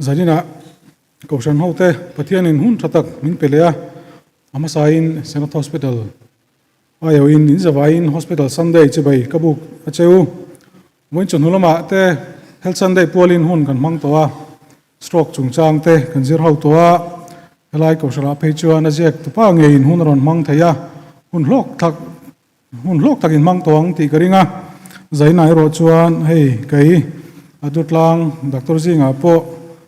Zaninah Kohhran hote Pathianin hun tha tak min pe leh a, a hmasain Senate Hospital aiawhin in zavaiin Hospital Sunday chibai ka buk a che u. Vawiin chawhnu lamah te Health Sunday pualin hun kan hmang tawh a, stroke chungchang te kan zir ho tawh a, helai Kohhranah phei chuan a ziak tupa ngeiin hun a rawn hmang thei a, hun hlawk thak Hmun hlawk takin hmang tawh ang tih ka ring a, Zaina erawh chuan hei kei a dutlang doctor zingah pawh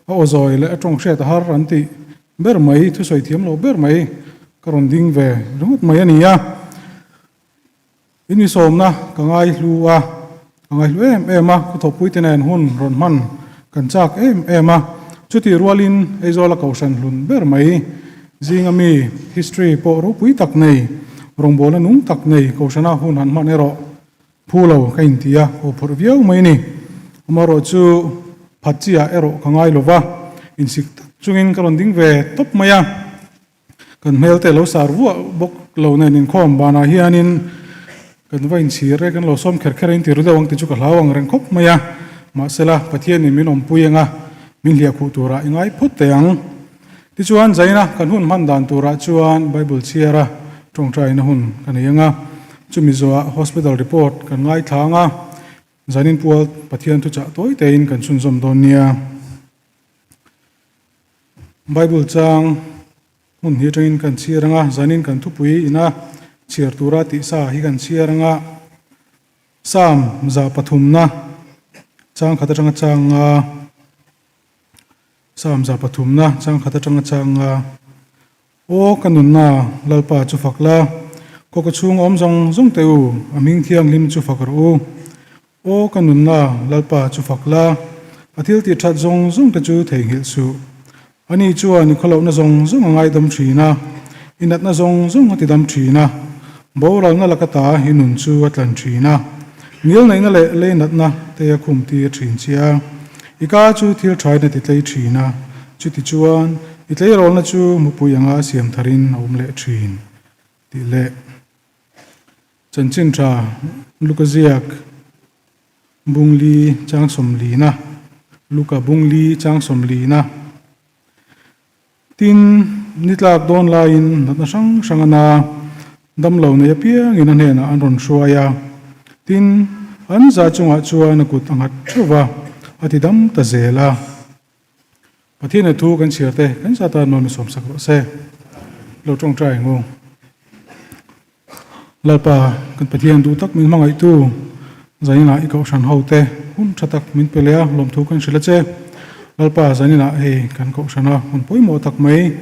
a aw zawi leh a tawng hriat a har an tih ber mai, thusawi thiam lo ber mai ka rawn ding ve ringawt mai a ni a. Inmisawmna ka ngaihlu a, ka ngaihlu em em a, ka thawhpuite nen hun rawn hman kan chak em em a, chutih rualin Aizawla kohhran hlun ber mai zinga mi history pawh ropui tak nei, rawngbawlna nung tak nei kohhrana hun han hman erawh phu lo ka inti a, aw phawrh viau mai a ni. Amaherawh chu phat chi ah erawh ka ngai lova, insik tak chungin ka rawn ding ve tawp mai a. Kan hmel te lo sar vuah bawk lo nen inkhawm banah hianin kan va inchhir e, kan lo sawm kher kher a inti ru deuh ang tih chu ka hlau ang reng khawp mai a. Mahsela, Pathianin min awmpui anga min hliah khuh turah i ngai phawt teh ang. Tichuan, Zaina kan hun hman dan turah chuan Bible chhiara tawngtaina hun ka nei anga, chumi zawhah Hospital report kan ngaithla anga, Zanin pual Pathian thuchah tawi tein kan chhunzawm dawn nia. Bible chang hmun hi atangin kan chhiar anga, zanin kan thupui ina chhiar tura tih sa hi kan chhiar anga, Psalm za pathumna chang khat atanga chang nga, Psalm za pathumna chang khat atanga chang nga, Aw ka nunna Lalpa chu fak la, kawka chhung awm zawng zawng teh u, a hming thianghlim chu fak rawh u. Aw ka nunna Lalpa chu fak la, a thil tih that zawng zawng te chu theihnghilh suh. Ani chuan i khawlohna zawng zawng a ngaidam thin a, i natna zawng zawng a tidam thin a, boralna laka ta i nun chu a tlan thin a, ngilneihna leh lei natna te a khum tir thin che a, i ka chu thil thain a ti tlei thin a, chuti chuan i tleirawlna chu mupui anga siam tharin a awm leh thin tih leh. Chanchin tha Luka ziak Bungli chang sawmlina Luka Bungli chang sawmlina Tin, ni tlak dawn laiin natna hrang hrang a na, damlo nei apiangin a hnenah an rawn hruai a. Tin, an za chungah chuan a kut a nghat theuh va, a ti dam ta zel a. Pathian thu kan chhiar te kan za tan nuam i sawmsak rawh se. Lo tawngtai ang u. Lalpa, kan Pathian duh tak min hmangaihtu, zaninah i kohhran ho te hun tha tak min pe leh a, lawmthu kan hrilh a che. Lalpa, zaninah hei kan kohhran a hun pawimawh tak mai,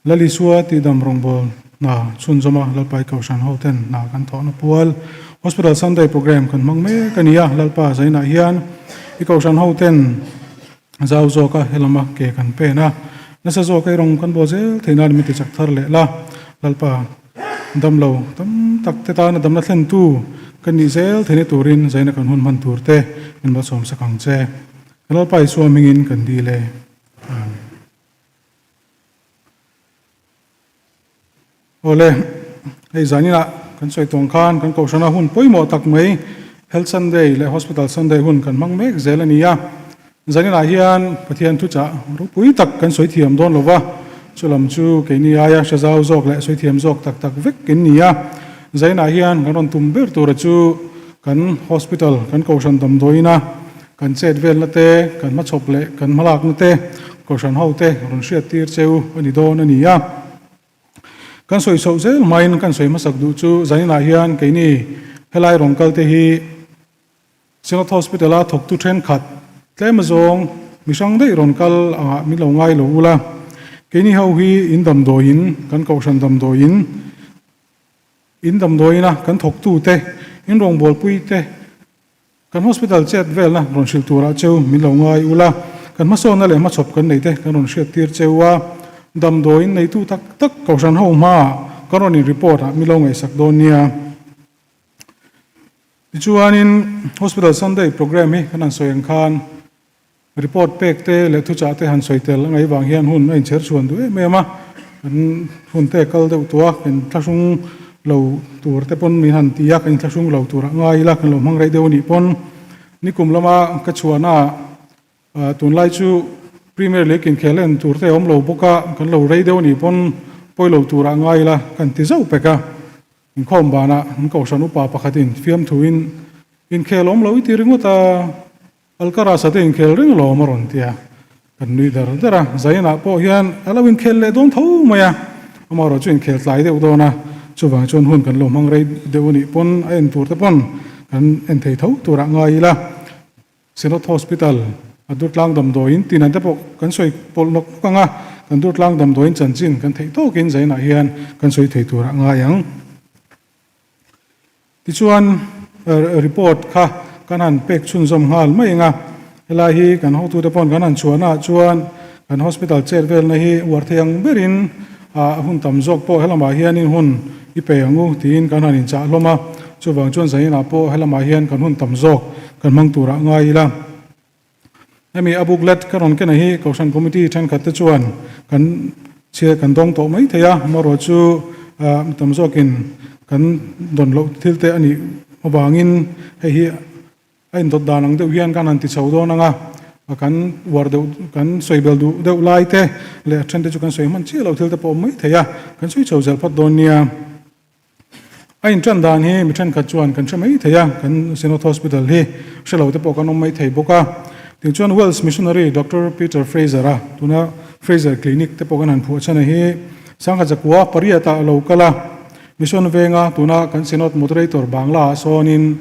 Lal Isua tihdam rawngbâwl hna chhunzawm a, Lalpa i kohhran ho ten hna kan thawhna pual Hospital Sunday Programme kan hmang mek a ni a, Lalpa, zaninah hian i kohhran ho ten zau zawka helama ke kan pen a, nasa zawka i rawn kan bawl zel theih nan min ti chak thar leh la, Lalpa damlo tam tak te tana damna thlentu kan nih zel theihna turin zaina kan hun hman tur te min malsawm sak ang che. Kan Lalpa Isua hmingin kan dil e. Amen. Awle, hei zaninah kan sawi tawng khan kan kohhrana hun pawimawh tak mai Health Sunday leh Hospital Sunday hun kan hmang mek zel a ni a. Zaninah hian Pathian thuchah ropui tak kan sawi thiam dawn lo va, chulam chu keini aia hre zau zawk leh sawi thiam zawk tak tak vek in ni a. Zaninah hian kan rawn tum ber tura chu kan hospital, kan kohhran damdawiina kan chet velna te, kan hmachhawp leh kan hmalakna te, kohhran hote rawn hriattir cheu a ni dawn a ni a. Kan sawi chhoh zel hmain kan sawi hmasak duh chu zaninah hian keini helai rawn kal te hi Synod Hospital a thawktu thenkhat tlem azawng mi hrang daih rawn kal angah min lo ngai lo ula, keini ho hi in damdawiin kan kohhran damdawiin in damdawiina kan thawktu te in rawngbawlpui te Kan hospital chet velna rawn hrilh turah cheu min lo ngai ula, kan hmasawnna leh hmachhawp kan neite kan rawn hriattir cheu a, damdawiin neitu tak tak kohhran ho hmaah kan rawn in report ah min lo ngaihsak dawn nia. Tichuanin Hospital Sunday programme hi kan han sawi ang khan report pek te leh thuchah te han sawi tel a ngaih vang hian hun a inchher chhuan duh em em a, kan hun te kal deuh tawh a, kan thlahrung lo tur te pawn min han ti a, kan inthlahrung lo tur ah ngai ila kan lo hmang rei deuh a nih pawn nikum lama ka chhuahna ah tunlai chu. Premier League inkhel en tur te a awm lo bawk a, kan lo rei deuh a nih pawn pawi lo turah ngai ila kan ti zauh pek a. Inkhawm banah an kohhran upa pakhatin fiamthuin inkhel awm lo i ti ringawt a, Alcaraz a te inkhel reng alawm a rawn ti a, kan nui dar dar a, Zainah pawh hian a lo inkhel leh dawn tho mai a, amaherawh chu inkhel tlai deuh dawn a, chuvang chuan hun kan lo hmang rei deuh a nih pawn a en tur te pawn kan en thei tho turah ngai ila, Synod Hospital a Durtlang damdawiin tinan te pawh kan sawi pawlh nawk nawk ang a, kan Durtlang damdawiin chanchin kan theih tawkin Zainah hian kan sawi thei turah ngai ang. Tichuan, report kha kan han pek chhunzawm nghal mai ang a, helai hi kan hotute pawn kan han chhuahnaah chuan kan hospital chet velna hi uar thei ang berin a hun tam zawk pawh helamah hianin hun i pe ang u tiin kan han inchah hlawm a, chuvang chuan zaninah pawh helamah hian kan hun tam zawk kan hmang turah ngai ila. Hemi a booklet ka rawn ken a hi Kohhran Committee thenkhat te chuan kan chhiar kan dawng tawh mai thei a, amaherawh chu mi tam zawkin kan dawn loh thil te a nih avangin hei hi a indawt dan ang deuh hian kan han ti chho dawn ang a, kan uar deuh kan sawi bel duh deuh lai te leh a then te chu kan sawi hman chiah loh thil te pawh awm mai thei a, kan sawi chho zel phawt dawn nia. A inṭan dan hi mi ṭhenkhat chuan kan hre mai thei a, kan Synod Hospital hi hre lo te pawh kan awm mai thei bawk a. Tin chuan Welsh Missionary Doctor Peter Fraser-a tuna Fraser Clinic te pawh kan han phuah chhan a hi Sangha Zakua pariatah a lo kal a. Mission venga tuna kan Synod Moderator Bangla-ah sawnin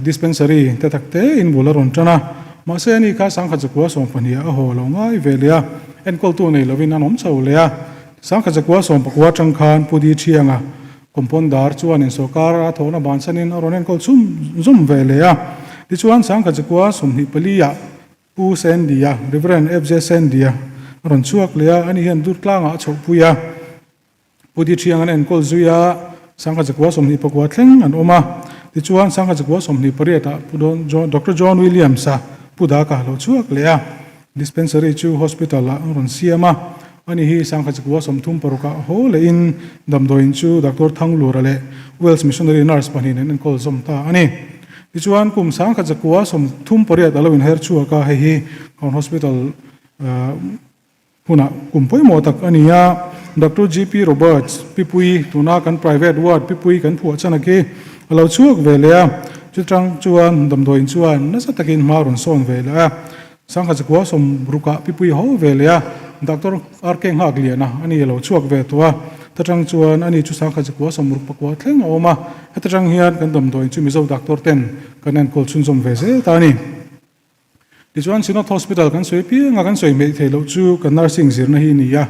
dispensary te tak te in bul a rawn ṭan a. Mahse ani kha Sangha Zakua sawmpahnih-ah a haw lo ngai ve leh a, enkawltu nei lovin an awm chho leh a. Sangha Zakua sawmpakua aṭang khan Pu Di Thianga Compounder chuanin sawrkar a thawhna bansanin a rawn enkawl chhum zum ve leh a. Tichuan Sangha Zakua 24-ah Pu Sandy-a, Rev. FJ Sandy-a a rawn chhuak leh a, ani hian Durtlangah a chhohpui a. Pu Di Thiang an enkawl zui a, Sangha Zakua 29 thleng an awm a. Tichuan Sangha Zakua 28-ah Pu Doctor John Williams-a Pu Daka lo chhuak leh a. Dispensary chu hospital ah an rawn siam a, ani hi Sangha Chakua 36 ah haw lehin damdawiin chu Doctor Thanglura leh Wales Missionary Nurse pahnihin an enkawl zawm ta a ni. Tichuan kum Sangha Chakua 38 a lo inher chhuak a, hei hi Crown Hospital hunah kum pawimawh tak a ni a. Doctor GP Roberts, Pipui, tuna kan private ward Pipui kan phuah chan aki a lo chhuak ve leh a, chutang chuan damdawiin chuan nasa takin hma a rawn sawn ve leh a. Sangha Chakua sawmrukah Pipui ho ve leh a, Doctor RK Nghakliana a ni a lo chhuak ve tawh a, ta tang chuan ani chu Sangha Chakua sawmruk pakua thleng a awm a, heta tang hian kan damdawiin chu Mizo doctor ten kan enkawl chhunzawm ve zel ta a ni. Tichuan Synod Hospital kan sawi piang a, kan sawi hmeih theih loh chu kan nursing zirna hi a ni a,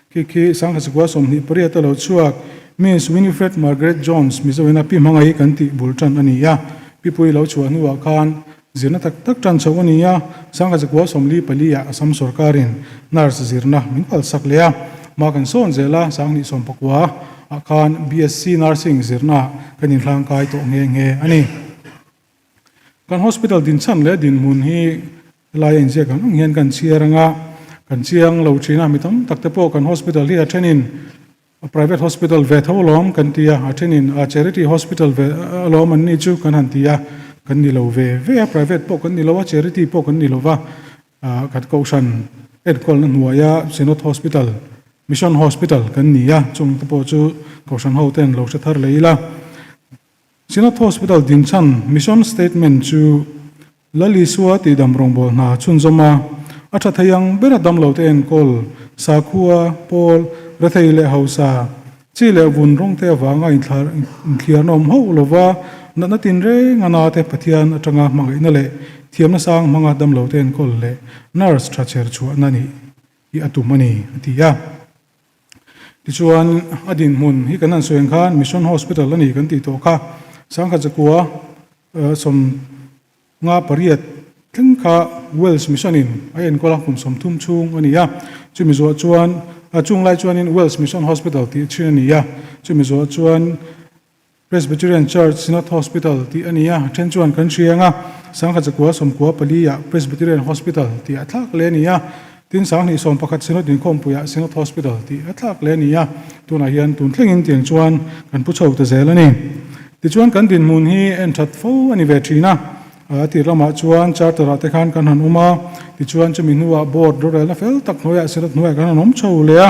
khi khi Sangha Chakua 28 a lo chhuak Miss Winifred Margaret Jones Mizoina Pi Hmangaih kan tih bul tan a ni a, Pipui lo chhuah hnuah khan Zirna tak tak tan chhoh a ni a, Sangha Zakua 44 ah Assam sawrkarin nurse zirna min palsak leh a, hma kan sawn zel a, 2019 ah khan BSc Nursing zirna kan inhlangkai tawh nghe nghe a ni. Kan hospital dinchhan leh dinhmun hi helai a inziak ang ang hian kan chhiar ang a, kan chiang lo thin a, mi tam tak te pawh kan hospital hi a thenin A private hospital ve tho alawm kan ti a, a thenin a charity hospital ve alawm an ni chu kan han ti a, kan ni lo ve ve a, private pawh kan ni lo a, charity pawh kan ni lo va, kan kohhran enkawlna hnuaia Synod Hospital, Mission Hospital kan ni a, chung te pawh chu kohhran ho ten lo hre thar leh ila. Synod Hospital dinchhan mission statement chu Lal Isua tihdam rawngbâwl hna chhunzawm a, a ṭha thei ang bera damlote enkawl, sakhua, pawl, rethei leh hausa, chi leh vun rawngte avanga inthliarna awm hauh lova natna tinreng a nate Pathian aṭanga hmangaihna leh thiamna sang hmanga damlote enkawl leh nurse ṭha chher chhuahna nih hi a tum a ni, a ti a. Tichuan, a dinhmun hi kan han sawi ang khan Mission Hospital a ni kan tih tawh kha. Sangha Chakua 58 thleng kha Welsh Mission in a enkawl a, kum 30 chhung a ni a. Chumi zuah chuan, a chung lai chuanin Welsh Mission Hospital tih thin a ni a. Chumi zuah chuan Presbyterian Church Synod Hospital tih a ni a, then chuan kan hria ang a, Sangha Chakua 94 ah Presbyterian Hospital tih a thlak leh a ni a, tin 2011 Synod Inkhawmpuiah Synod Hospital tih a thlak leh a ni a, tunah hian tun thlengin tiang chuan kan pu chho ta zel a ni. Tichuan kan dinhmun hi en that fo a ni ve thin a. A tir lamah chuan charter ah te khan kan han awm a, tichuan chumi hnuah board rorelna fel tak hnuaiah synod hnuaiah kan han awm chho leh a.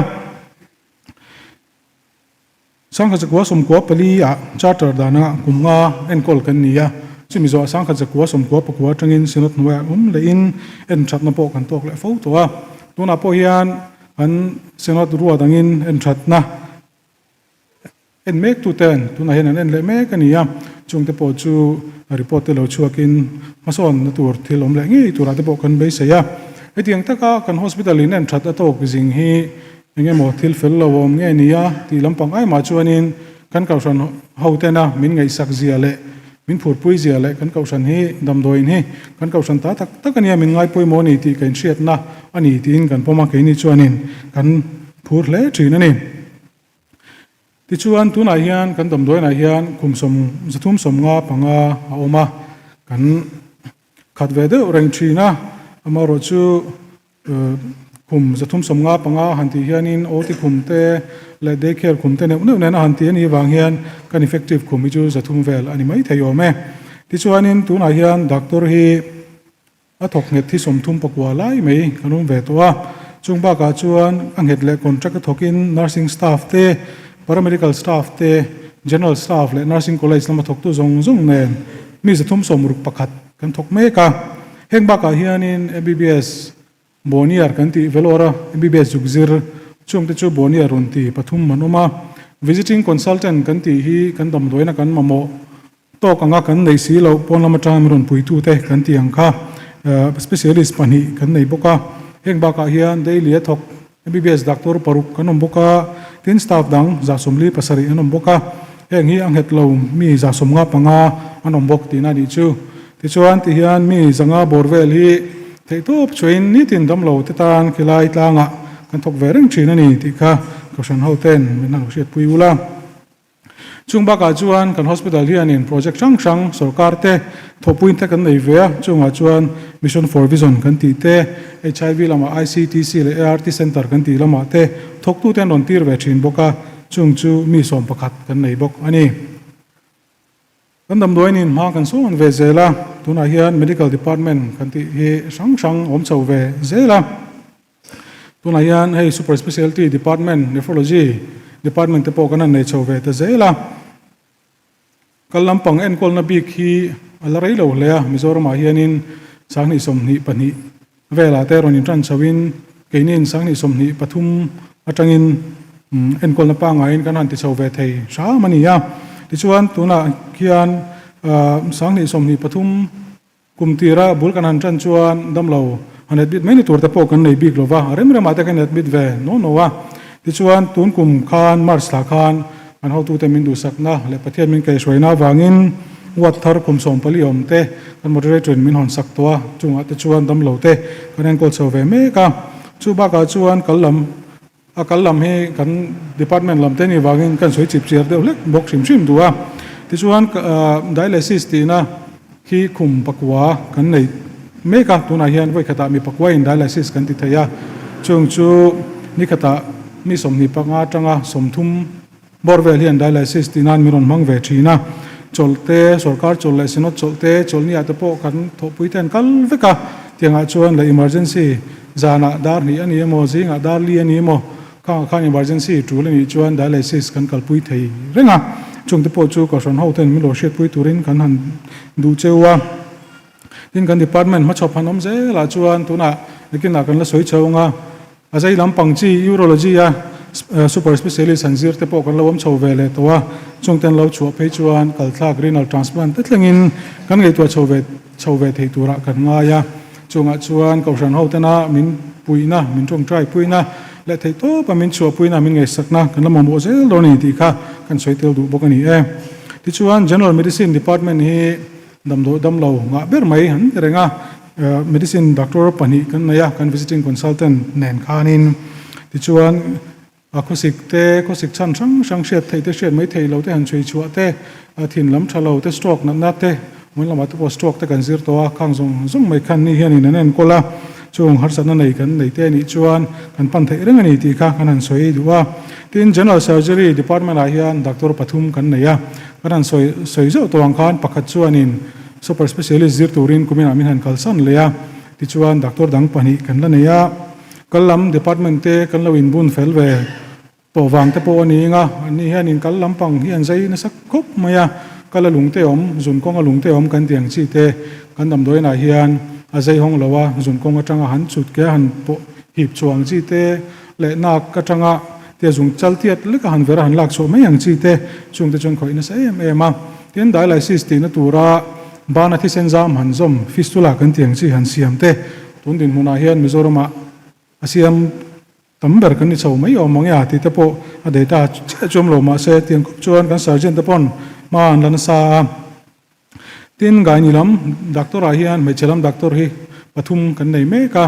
Sangkhat zakua 94 ah charter dana kum nga enkawl kan ni a, chumi zawhah sangkhat zakua 99 atangin synod hnuaiah awm lehin en thatna pawh kan tawk leh fo tawh a. Tunah pawh hian kan synod ruat angin en thatna En mek tu ten tunah hian an en leh mek a ni a, chungte pawh chu report te lo chhuakin hmasawnna tur thil awm leh ngei turah te pawh kan beisei a. Hetiang taka kan hospital in en that a tawk zing hi eng emaw thil fel lo awm nge ni a tih lampang aimah chuanin kan kohhran ho tena min ngaihsak zia leh min phurpui zia leh kan kohhran hi damdawiin hi kan kohhran ta tak tak a nia min ngaipawimawh a ni tih ka inhriatna a ni tiin kan pawm a, keini chuanin kan phur hle thin a ni. Tichuan, tunah hian kan damdawiinah hian kum 355 a awm a, kan khat ve deuh reng thin a. Amaherawhchu kum 355 han tih hianin OT khum te leh day care khum te neuh neuh nen a han ti a nih vang hian kan effective khum hi chu 300 vel a ni mai thei awm e. Tichuanin tunah hian doctor hi A thawk nghet hi 39 lai mai kan awm ve tawh a, chung bakah chuan a nghet leh contract a thawkin nursing staff te, paramedical staff te, general staff leh nursing college lama thawktu zawng zawng nen mi 361 kan thawk mek a. Heng bakah hianin MBBS Boniar kan tih Vellore-a MBBS zuk zir chungte chu Boniar rawn ti pathum an awm a, visiting consultant kan tih hi kan damdawiina kan mamawh Tawk anga kan neih si loh pawn lam atanga min rawn puitute kan tih ang kha specialist pahnih kan nei bawk a. Heng bakah hian daily a thawk MBBS doctor paruk kan awm bawk a, tin staff dang 47 an awm bawk a. Heng hi a nghet lo mi 55 an awm bawk tihna a nih chu. Tichuan tihian mi 500 bawr vel hi theihtawp chuain nitin damlo te tan khilai tlangah kan thawk ve reng thin a ni tih kha Kohhran hoten min han hriatpui ula. Chung bakah chuan kan hospital hianin project hrang hrang sorkar te thawhpuin te kan nei ve a, chungah chuan Mission for Vision kan tih te, HIV lamah ICTC leh ART Centre kan tih lamah te thawktute an rawn tir ve thin bawk a, chung chu mi 11 kan nei bawk a ni. Kan damdawiin hma kan sawn ve zel a, tunah hian Medical Department kan tih hi hrang hrang awm chho ve zel a. Tunah hian hei Super Specialty Department, Nephrology Department te pawh kan han nei chho ve ta zel a. Kal lampang enkawlna bik hi a la rei lo hle a, Mizoramah hianin 2022 velah te rawn intan chhoin keiniin 2023 atangin enkawlna pangaiin kan han ti chho ve thei hram a ni a. Tichuan tunah hian 2023 Kum tira bul kan han tan chuan damlo han admit mai ni tur te pawh kan nei bik lo va, a rem remah te kan admit ve no no a. Tichuan tun kum khan March thla khan kan hotute min duhsakna leh Pathian min kaihhruaina avangin ward thar kum 14 awm te kan moderator in min hawn sak tawh a, chungah te chuan damlo te kan enkawl chho ve mek a. Chu bakah chuan kal lam A kal lam hi kan department lam te nih vangin kan sawi chip chiar deuh hlek bawk hrim hrim duh a. Tichuan dialysis tihna khi khum pakua kan nei mek a, tunah hian vawi khatah mi pakua in dialysis kan ti thei a, chung chu ni khatah mi 25 atanga 30 bawr vel hian dialysis tih nan min rawn hmang ve thin a. Chawlh te, sorkar chawlh leh synod chawlh te, chawlhni ah te pawh kan thawhpui te an kal vek a. Tiangah chuan leh emergency zanah dar hnih a ni emaw, zingah dar li a ni emaw, khangah khan emergency tul a nih chuan dialysis kan kalpui thei reng a. Chungte pawh chu Kohhran ho ten min lo hriatpui turin kan han duh cheu a. Tin kan department hmachhawp han awm zelah chuan tunah nakinah kan la sawi chho ang a. A zai lampang chi Urology a super specialist han zir te pawh kan lo awm chho ve leh tawh a, chung ten lo chhuah phei chuan kalthlak renal transplant te thlengin kan ngaihtuah chho ve chho ve thei turah kan ngai a. Chungah chuan Kohhran ho tena min puihna, min tawngtai puihna leh theih tawpa min chhuah puihna, min ngaihsakna kan la mamawh zel dawn a ni tih kha kan sawi tel duh bawk a ni e. Tichuan General Medicine Department hi Damdawi damlo ngah ber mai an ti reng a, medicine doctor pahnih kan nei a, kan visiting consultant nen khanin tichuan a khawsik te, khawsik chhan hrang hrang hriat theih te, hriat mai theih lo te han chhui chhuah te, thin lam tha lo te, stroke natna te, hmun lamah te pawh stroke te kan zir tawh a, khang zawng zawng mai khan ni hianin an enkawl a, chung harsatna nei kan nei te anih chuan kan pan theih reng a ni tih kha kan han sawi duh a. Tin, General Surgery Department ah hian doctor pathum kan nei a, Kan han sawi sawi zauh tawh ang khan pakhat chuanin Super Specialist zir turin kuminah min han kalsan leh a, tichuan doctor dang pahnih kan la nei a, kal lam department te kan lo inbun fel ve tawh vang te pawh a ni ing a, anni hianin kal lampang hi an zai nasa khawp mai a, kal a lung te awm, zun kawng a lung te awm kan tih ang chi te kan damdawiinah hian a zai hawng lo a, zun kawng atanga han chut ke a han pawh hip chhuah ang chi te leh nak atanga tia zung chal tiat lek a han vera han lak chhuah mai ang chi te chungte chuan khawih nasa em em a. Tin, dialysis tihna tura bana thisen zam han zawm, fistula kan tih ang chi han siam te tun dinhmunah hian Mizoramah a siam tam ber kan ni chho mai awm ang e a tih te pawh a data chiah chu awm lo mahse tiang khawp chuan kan surgeon te pawn hma an la nasa a. Tin, Gaini lam doctor ah hian hmeichhe lam doctor hi pathum kan nei mek a,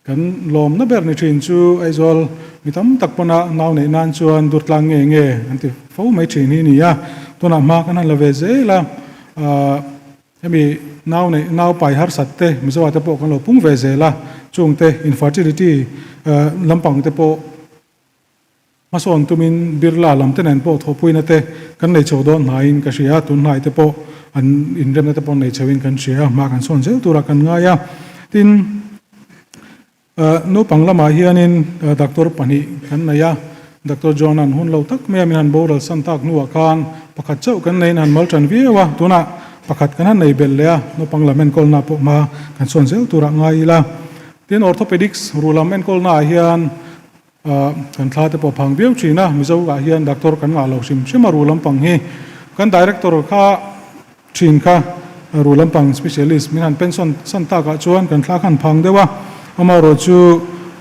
kan lawmna ber ni thin chu Aizawl mi tam tak pawna nau neih nan chuan dur tlang nge nge an ti fo mai thin hi a ni a, tunah hma kan han la ve zel a, ahh hemi nau neih nau pai harsat te Mizo ah te pawh kan lo pung ve zel a, chungte infertility lampang te pawh Hmasawn tumin Birla lam te nen pawh thawhpuina te kan nei chho dawn hnaiin ka hria a, tun hnai te pawh an inremna te pawh nei chhoin kan hria a, hma kan sawn zel turah kan ngai a. Tin, naupang lamah hianin doctor pahnih kan nei a, Doctor John-a'n hun lo tak mai a min han boral san tak hnuah khan pakhat chauh kan neiin han mal tan viau a, tunah pakhat kan han nei belh leh a, naupang lam enkawlna pawh hma kan sawn zel turah ngai ila. Tin, orthopedics ruh lam enkawlnaah hian Kan thla te pawh phang viau thin a, Mizo ah hian doctor kan ngah lo hrim hrim a ru lampang hi. Kan director kha thin kha ru lampang specialist min han pension san tak ah chuan kan thla khan phang deuh a, amaherawh chu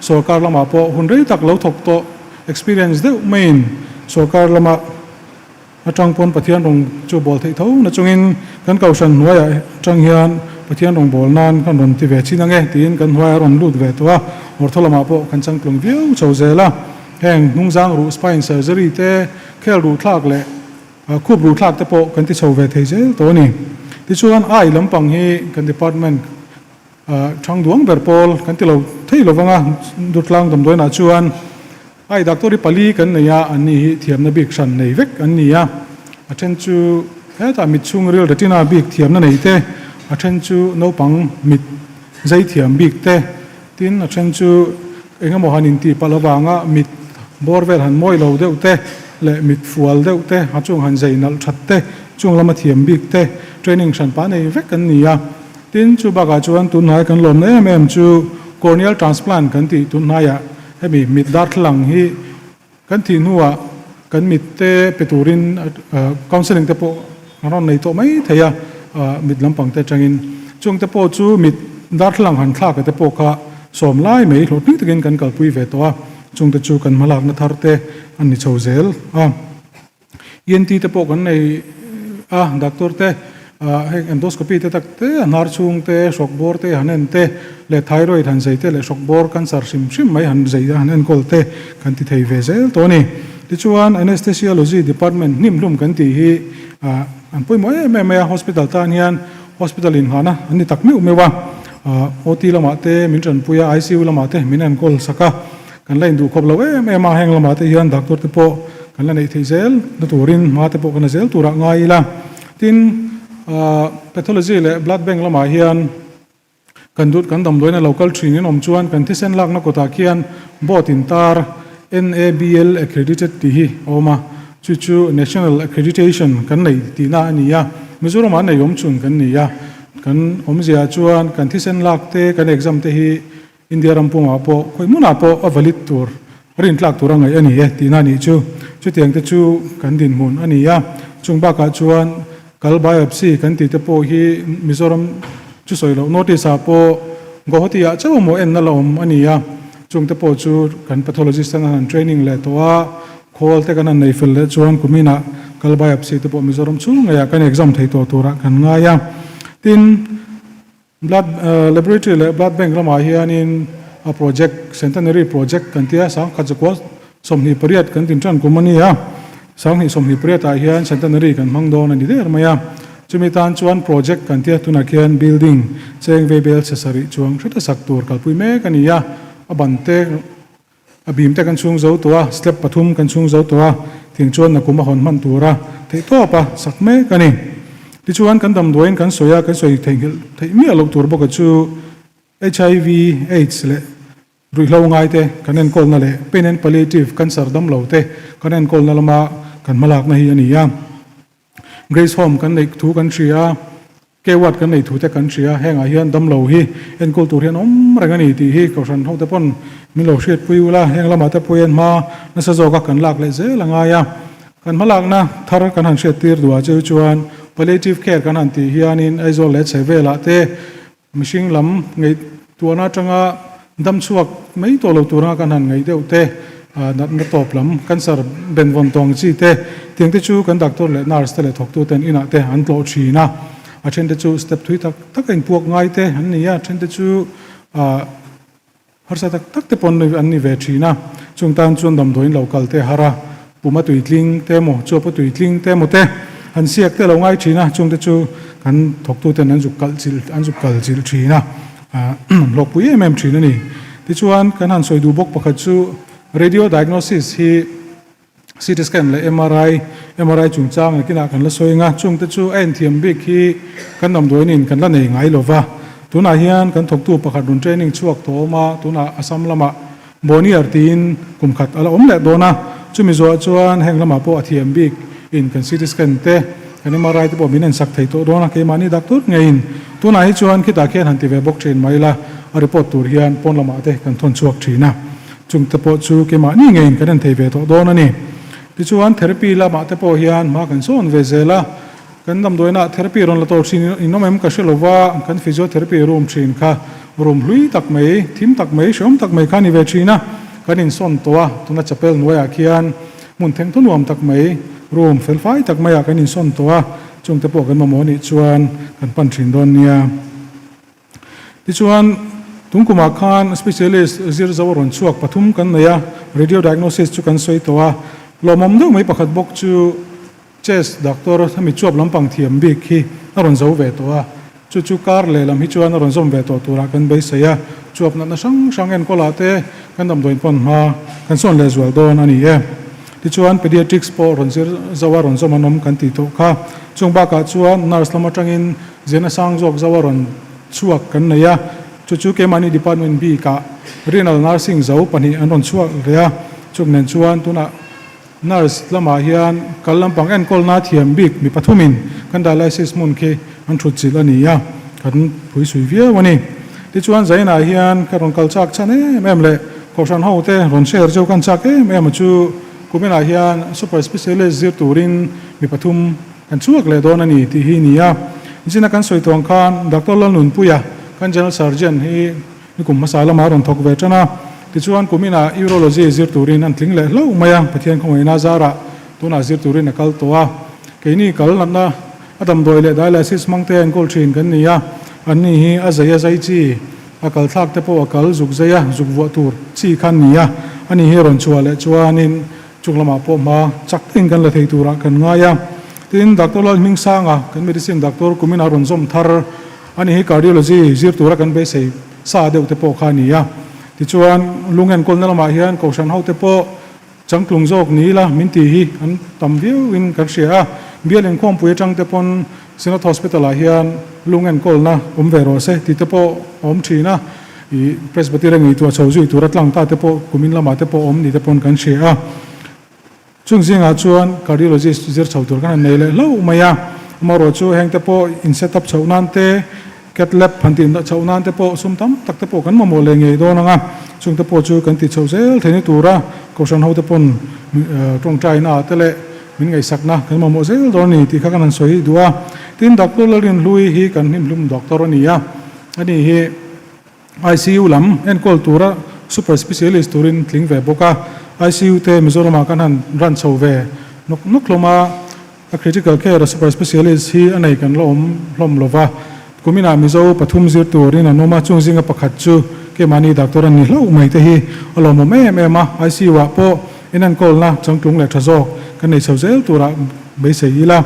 sorkar lamah pawh hun rei tak lo thawk tawh experience deuh maiin sorkar lama Atang pawn Pathian rawng chu bawl theih tho na chungin kan kohhran hnuaiah atang hian Pathian rawng bawl nan kan rawn ti ve chin ange tiin kan hnuaiah a rawn lut ve tawh a, Ortho lamah pawh kan changtlung viau chho zel a. Heng hnungzang ruh spine surgery te, khel ruh thlak leh khup ruh thlak te pawh kan ti chho ve thei zel tawh a ni. Tichuan ai lampang hi kan department thang duang ber pawl kan ti lo thei lo vang a, Durtlang damdawiinah chuan Ai doctor hi pali kan nei a, anni hi thiamna bik hran nei vek an ni a, a then chu hetah mit chhungril retina bik thiamna nei te, a then chu naupang mit zai thiam bik te, tin a then chu eng emaw han intih palh avanga mit bawr vel han mawi lo deuh te leh mit fual deuh te, a chung han zai nalh that te, chung lama thiam bik te training hran pah nei vek an ni a. Tin chu bakah chuan tunhnai kan lawmna em em chu corneal transplant kan tih tunhnaiah Hemi mit darthlalang hi kan thih hnuah kan mit te pe turin counselling te pawh an rawn nei tawh mai thei a, mit lampang te atangin. Chung te pawh chu mit darthlalang han thlak te pawh kha sawm lai mai hlawhtling takin kan kalpui ve tawh a, chung te chu kan hmalakna thar te an ni chho zel a. ENT te pawh kan nei a, doctor te heng endoscopy te tak te a hnar chhung te, hrawk bawr te han en te leh thyroid han zei te leh hrawk bawr cancer hrim hrim mai han zei a han enkawl te kan ti thei ve zel tawh a ni. Tichuan Anesthesiology department hnim hlum kan tih hi an pawimawh em em mai a, hospital tan hian hospital inghahna an ni tak meuh meuh a, OT lamah te min tanpui a, ICU lamah te min enkawl sak a. Kan la induh khawp lo em em a, heng lamah te hian doctor te pawh kan la neih theih zel na turin hma te pawh kan la zel turah ngai ila. Tin, pathology leh blood bank lamah hian kan dut kan damdawiin a lo kal thin in awm chuan kan thisen lakna kawtah khian board intar NABL accredited tih hi a awm a, chu chu National Accreditation kan nei tihna a ni a, Mizoramah nei awm chhun kan ni a, kan awmzia chuan kan thisen lak te kan exam te hi India ram pumah pawh khawi hmunah pawh a valid tur, rintlak tur a ngaih a ni e tihna a nih chu. Chutiang te chu kan dinhmun a ni a. Chung bakah chuan kal biopsy kan tih te pawh hi Mizoram chu sawi loh North East ah pawh Guwahati ah chauh emaw enna la awm a ni a. Chung te pawh chu kan pathologist ten an han training leh tawh a, khawl te kan han nei fel leh chuan kuminah kal biopsy te pawh Mizoram chhung ngeiah kan exam thei tawh turah kan ngai a. Tin. Blood Laboratory leh Blood Bank lamah hianin a project, Centenary Project kan tia, sangkhat zakua 28 kan tin tan kum a ni a. Sanghnih 28 ah hian Centenary kan hmang dawn a ni der mai a. Chumi tan chuan project kan tia tunah khian building cheng vei bel chhe sarih chuang hreta sak tur kalpui mek a ni a. A ban te A bim te kan chhung zo tawh a, step pathum kan chhung zo tawh a, thing chuan nakum a hawn hman tura theihtawp a sak mek a ni. Tichuan kan damdawiin kan sawi a, kan sawi theihnghilh theih miah loh tur bawka chu HIV, aids leh ruihhlo ngaite kan enkawlna leh pain and palliative cancer damlo te kan enkawlna lama kan hmalakna hi a ni a. Grace Home kan neih thu kan hria a, K ward kan neih thu te kan hria a, hengah hian damlo hi enkawl tur hian awm reng a ni tih hi Kohhran hote pawn min lo hriatpui ula, heng lamah te pawh hian hma nasa zawka kan lak leh zel a ngai a. Kan hmalakna thar kan han hriattir duhah chu chuan Palliative Care kan han tih hianin Aizawl leh chhehvelah te Mihring lam ngaihtuahna atanga dam chhuak mai tawh lo tura kan han ngaih deuh te, natna tawp lam, cancer benvawn tawng chi te, tiang te chu kan doctor leh nurse te leh thawktu ten inah te an tlawh thin a. A then te chu step thui tak tak a inpuak ngai te an ni a, a then te chu Harsa tak tak te pawn an ni ve thin a, chung tan chuan damdawiin lo kal te har a, puma tuitling te emaw, chuapa tuitling te emaw te an siak te lo ngai thin a, chung te chu kan thawktu ten an zuk kalh chilh an zuk kal chilh thin a, hlawkpui em em thin a ni. Tichuan kan han sawi duh bawk pakhat chu radio diagnosis hi CT scan leh MRI, MRI chungchang nakinah kan la sawi ang a, chungte chu a enthiam bik hi kan damdawiin kan la nei ngai lo va. Tunah hian kan thawktu pakhat rawn training chhuak tawh awm a, tunah Assam lamah Bonnier tiin kum khat a la awm leh dawn a, chumi zuah chuan heng lamah pawh a thiam bik in kan CT scan te, kan MRI te pawh min ensak thei tawh dawn a, keimahni doctor ngeiin tunah hi chuan khitah khian han ti ve bawk thin mai ila, a report tur hian pawn lamah te kan thawn chhuak thin a. Chungte pawh chu keimahni ngeiin kan en thei ve tawh dawn a ni. Tichuan, therapy lamah te pawh hian hma kan sawn ve zel a, kan damdawiinah therapy rawn la tawh thin in awm em ka hre lo va, kan physiotherapy room thin kha room hlui tak mai, thim tak mai, hreawm tak mai kha a ni ve thin a, kan insawn tawh a, tuna chapel hnuaiah khian hmun thengthaw nuam tak mai, room felfai tak maiah kan insawn tawh a, chungte pawh kan mamawh anih chuan kan pan thin dawn nia. Tichuan, tungkumah khan specialist zir zo a rawn chhuak pathum kan nei a, radio diagnosis chu kan sawi tawh a. Lawmawm deuh mai pakhat bawk chu chest doctor hemi chuap lampang thiam bik hi a rawn zo ve tawh a, chu chu kar lehlam hi chuan a rawn zawm ve tawh turah kan beisei a, chuap natna hrang hrang enkawlah te kan damdawiin pawn hma kan sawn leh zual dawn a ni e. Tichuan, pediatrics pawh rawn zir zo a rawn zawm an awm kan tih tawh kha. Chung bakah chuan nurse lam atangin Zirna sang zawk zo a rawn chhuak kan nei a, chu chu keimahni department bikah renal nursing zo pahnih an rawn chhuak leh a, chuk nen chuan tunah nurse lamah hian kal lampang enkawlna thiam bik mi pathumin kan dialysis hmun khi an thut chilh a ni a, kan phui sui viau a ni. Tichuan Zainah hian ka rawn kal chak chhan em em leh Kohhran ho te rawn share chu kan chak em em a chu kuminah hian super specialist zir turin mi pathum Kan chhuak leh dawn a ni tih hi ni a. Zina kan sawi tawng khan Doctor Lalnunpuia, kan General Surgeon hi nikum hmasa lamah a rawn thawk ve tan a. Tichuan kum inah Urology zir turin an tling leh hlauh mai a, Pathian khawngaihna zarah tunah zir turin a kal tawh a. Keini kal natna a damdawi leh dialysis hmang te a enkawl thin kan ni a, anni hi a zei a zai chi, a kal thlak te pawh a kal zuk zei a, zuk vuah tur chi kha an ni a. Ani hi a rawn chhuah leh chuanin Chung lamah pawh hma chak takin kan la thei turah kan ngai a. Tin, Doctor Lalhmingsanga, kan medicine doctor kumin a rawn zawm thar a ni hi cardiology zir tura kan beisei sa deuh te pawh kha a ni a. Tichuan, lung enkawlna lamah hian Kohhran hote pawh changtlung zawk ni ila min tih hi an tam viauin kan hria a. Bial inkhawmpui atang te pawn Synod Hospital ah hian lung enkawlna awm ve rawh se tih te pawh a awm thin a. Ih Presbyterian ngaihtuah chho zui tura tlang ta te pawh kumin lamah te pawh awm ni te pawn kan hria a. Chung zingah chuan cardiologist zir chho tur kan han nei leh hlauh mai a. Amaherawh chu heng te pawh in set up chhoh nan te, cath lab han tih chhoh nan te pawh sum tam tak te pawh kan mamawh leh ngei dawn ang a. Chung te pawh chu kan ti chho zel theihna tura Kohhran ho te pawn tawngtaina ah te leh min ngaihsakna kan mamawh zel dawn a ni tih kha kan han sawi duh a. Tin, Doctor Lalrinhlui hi kan hlimhlum doctor a ni a. Ani hi ICU lam enkawl tura super specialist turin tling ve bawk a. ICU te Mizoramah kan han run chho ve nawk nawk hlawm a, a critical care a super specialist hi a nei kan la awm hlawm lo va. Kuminah Mizo pathum zir turin an awm a, chung zinga pakhat chu keimahni doctor an ni hlauh mai te hi a lawmawm em em a. ICU ah pawh inenkawlna changtlung leh tha zawk kan nei chho zel turah beisei ila.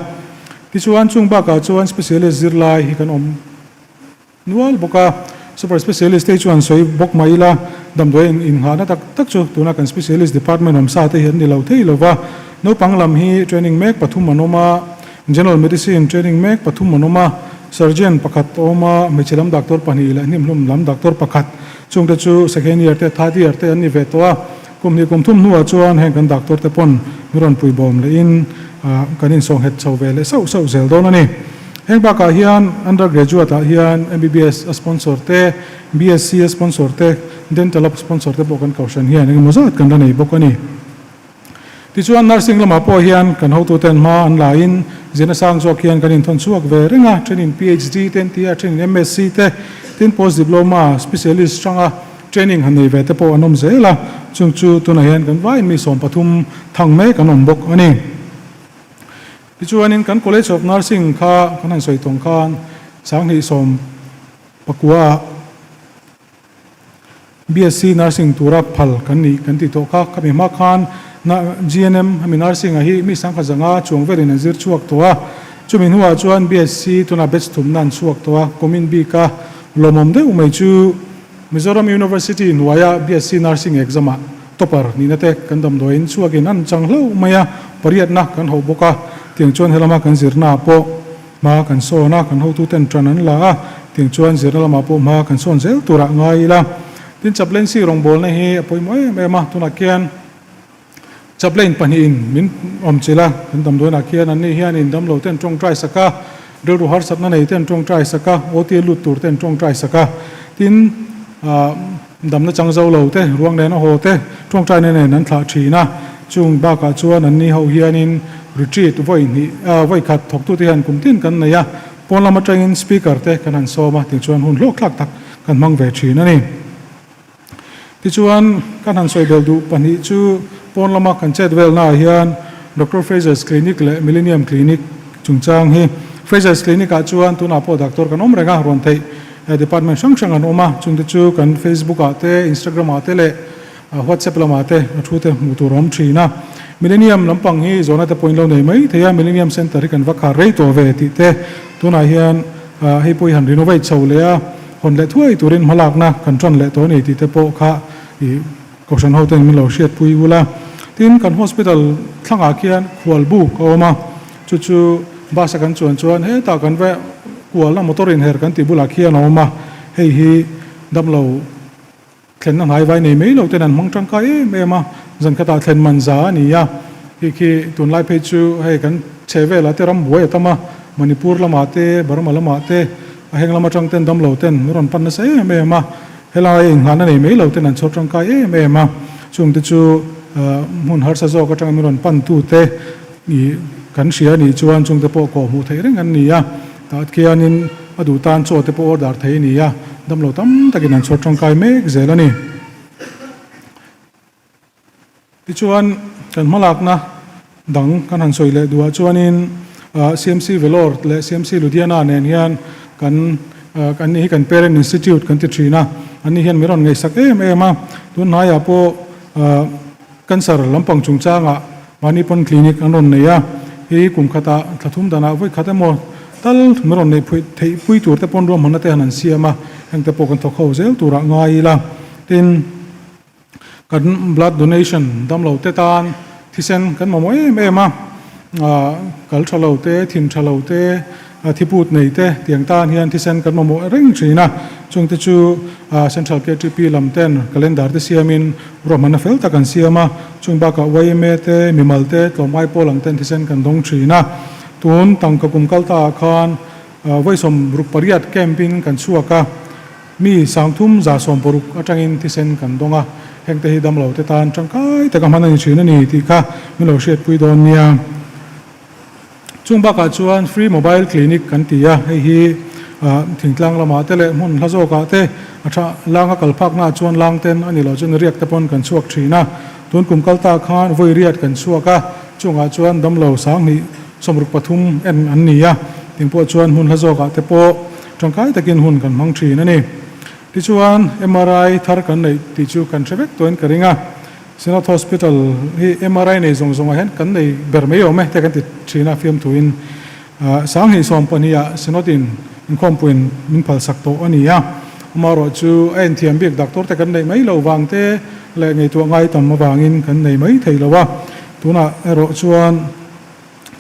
Tichuan chung bakah chuan specialist zirlai hi kan awm Nual bawk a, super specialist te hi chuan sawi bawk mai ila, damdawi in innghahna tak tak chu tuna kan specialist department awm sa te hi an ni lo thei lo va. Naupang lam hi training mek pathum an awm a, General Medicine training mek pathum an awm a, Surgeon pakhat a awm a, hmeichhe lam doctor pahnih leh hnimhlum lam doctor pakhat. Chungte chu second year te third year te an ni ve tawh a, kum hnih kum thum hnuah chuan heng kan doctor te pawn min rawn pui bawm lehin kan insawnghet chho ve leh sauh sauh zel dawn a ni. Heng bakah hian undergraduate ah hian MBBS a sponsor te, BSc a sponsor te, dental a sponsor te pawh kan kohhran hian engemaw zat kan la nei bawk a ni. Tichuan nursing lamah pawh hian kan hotuten hma an la in zirna sang zawk hian kan inthawn chhuak ve reng a, thenin PhD te an ti a, thenin MSc te, tin post diploma specialist hranga training han nei ve te pawh an awm zel a, chung chu tunah hian kan vaiin mi 13 thang mek an awm bawk a ni. Tichuanin kan College of Nursing kha kan han sawi tawng khan 2019 ah BSc Nursing tura phal kan nih kan tih tawh kha. Khami hma khan GNM hemi Nursing ah hi mi 1005 chuang velin an zir chhuak tawh a. Chumi hnuah chuan BSc tunah batch thumna an chhuak tawh a. Kumin bika lawmawm deuh mai chu Mizoram University hnuaia BSc Nursing exam ah topper nihna te kan damdawiin chhuakin an chang hlauh mai a, pariatna kan hauh bawk a. Tiang chuan helama kan zirna ah pawh Hma kan sawn a, kan hotuten ṭan an la a, tiang chuan zirna lamah pawh hma kan sawn zel turah ngai ila. Tin, chaplaincy rawngbawlna hi a pawimawh em em a, tunah khian chaplain pahnihin min awm chilh a, kan damdawiinah khian anni hianin damlo ten ṭawngṭai sak a, rilru harsatna nei ten ṭawngṭai sak a, OT lut tur ten ṭawngṭai sak a, tin, ah, damna chang zo lo te, ruang nen a haw te, ṭawngṭaina nen an thlah ṭhin a. Chung bakah chuan anni ho hianin retreat vawi hnih, vawi khat thawktute hian kum tin kan nei a, pawn lam aṭangin speaker te kan han sawm a, tichuan hun hlawkthlak tak kan hmang ve ṭhin a ni. Tichuan kan han sawi belh duh pahnih chu pawn lama kan chet velnaah hian Doctor Fraser's Clinic leh Millennium Clinic chungchang hi. Fraser's Clinic-ah chuan tunah pawh doctor kan awm reng a, rawn theih Department hrang hrang an awm a, chungte chu kan Facebook ah te, Instagram ah te leh WhatsApp lamah te a thu te hmuh tur a awm thin a. Millennium lampang hi zawhna te pawh in lo nei mai thei a, Millennium Centre hi kan va khar rei tawh ve tih te tunah hian hei pawh hi han renovate chho leh a, hawn leh thuai turin hmalakna kan tan leh tawh a ni tih te pawh kha ih Kohhran ho ten min lo hriatpui ula. Tin, kan hospital thlangah khian khual buk a awm a, chu chu bus a kan chuan chuan hetah kan va kualna motor inher kan tih bulah khian a awm a, hei hi damlo thlenna hnai vai nei mai lo ten an hmang tangkai em em a, zan khatah thlen man za a ni a, hei khi tunlai phei chu hei kan chhe velah te ram buai a tam a, Manipur lamah te, Burma lamah te a heng lam atang ten damlo ten min rawn pan nasa em em a. Helai inghahna nei mai lo ten an chhawr tangkai em em a, chungte chu hmun harsa zawk atanga min rawn pantu te ih kan hria anih chuan chungte pawh kawh hmuh theih reng an ni a, tah khianin a duh tan chaw te pawh order thei a ni a, damlo tam takin an chhawr tangkai mek zel a ni. Tichuan, kan hmalakna dang kan han sawi leh duhah chuanin CMC Vellore leh CMC Ludhiana nen hian kan an ni hi kan parent institute kan ti thin a, an ni hian min rawn ngaihsak em em a. Tun hnaiah pawh cancer lampang chungchangah mahni pawn clinic an rawn nei a, hi kum khatah thla thum danah vawi khat emaw tal min rawn neih theih pui tur te pawn ruahmanna te han an siam a, hengte pawh kan thawk ho zel turah ngai ila. Tin. Kan blood donation damlo te tan thisen kan mamawh em em a, kal tha lo te, thin tha lo te, thiput nei te tiang tan hian thisen kan mamawh reng thin a, chungte chu Central KTP lam ten calendar te siamin ruahmanna fel tak an siam a, chung bakah yma te, mimal te, tlawmngai pawl ang ten thisen kan dawng thin a, tun tangka kum kal ta ah khan vawi 68 camp in kan chhuak a. Mi 3160 atangin thisen kan dawng a, hengte hi damlo te tan tangkai taka hman a ni thin a ni tih kha min lo hriatpui dawn nia. Chung bakah chuan Free Mobile Clinic kan ti a, hei hi thingtlang lamah te leh hmun hla zawkah te a tha langa kal phaknaah chuan lang ten a ni loh chuan riak te pawn kan chhuak thin a. Tun kum kal ta khan vawi riat kan chhuak a, chungah chuan damlo 2063 en an ni a, engpawh chuan hmun hla zawkah te pawh Tangkai takin hun kan hmang thin a ni. Tichuan, MRI thar kan neih tih chu kan hre vek tawhin ka ring a. Synod Hospital hi MRI nei zawng zawngah hian kan nei ber mai awm e te kan ti thin a, fiamthuin 2020 ah Synod in inkhawmpuiin min phalsak tawh a ni a. Amaherawh chu a enthiam bik doctor te kan neih mai loh vang te leh ngaihtuah ngai tam avangin kan nei mai thei lo a. Tunah erawh chuan.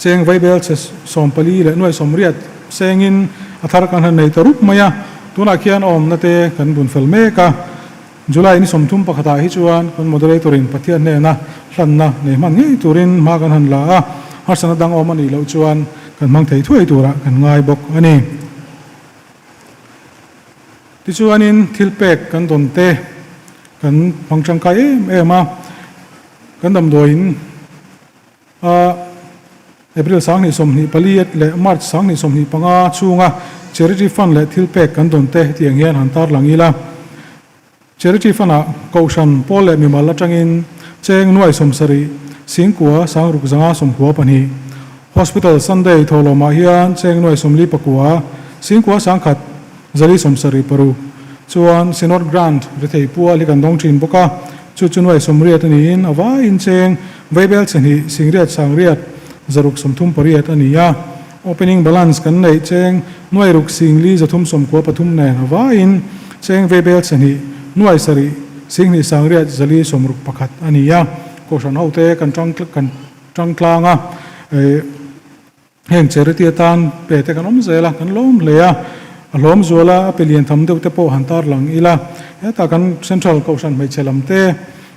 Cheng vaibel chhe 14 leh nuai 80 sengin a thar kan han nei ta rup mai a, tunah khian a awmna te kan bun fel mek a. July ni 31 ah hi chuan kan moderator in Pathian hnena hlanna nei hman ngei turin hma kan han la a, harsatna dang awm a nih loh chuan kan hmang thei thuai turah kan ngai bawk a ni. Tichuanin thil pek kan dawn te kan hmang tangkai em em a, kan damdawiin a April 2024 leh March 2025 chhunga Charity Fund leh thil pek kan dawn te hetiang hian han tarlang ila. Charity Fund-ah Kohhran pawl leh mimal atangin cheng nuai 70 singkua sangruk zanga 92, Hospital Sunday thawhlawmah hian cheng nuai 49 singkua sangkhat zali 76 chuan Synod Grant rethei pual hi kan dawng thin bawk a, chu chu nuai 80 a niin a vaiin cheng vaibel chhehnih singriat sangriat zaruk 38 a ni a. Opening balance kan neih cheng nuai ruk singli 393 nen a vaiin cheng vaibel chhehnih nuai sarih singhnih sangriat zali 61 a ni a. Kohhran hote kan tang kan tangtlang a, heng charity atan pe te kan awm zel a, kan lawm hle a, a hlawm zual a, a pe lian tham deuh te pawh han tar lang ila, hetah kan Central Kohhran hmeichhe lam te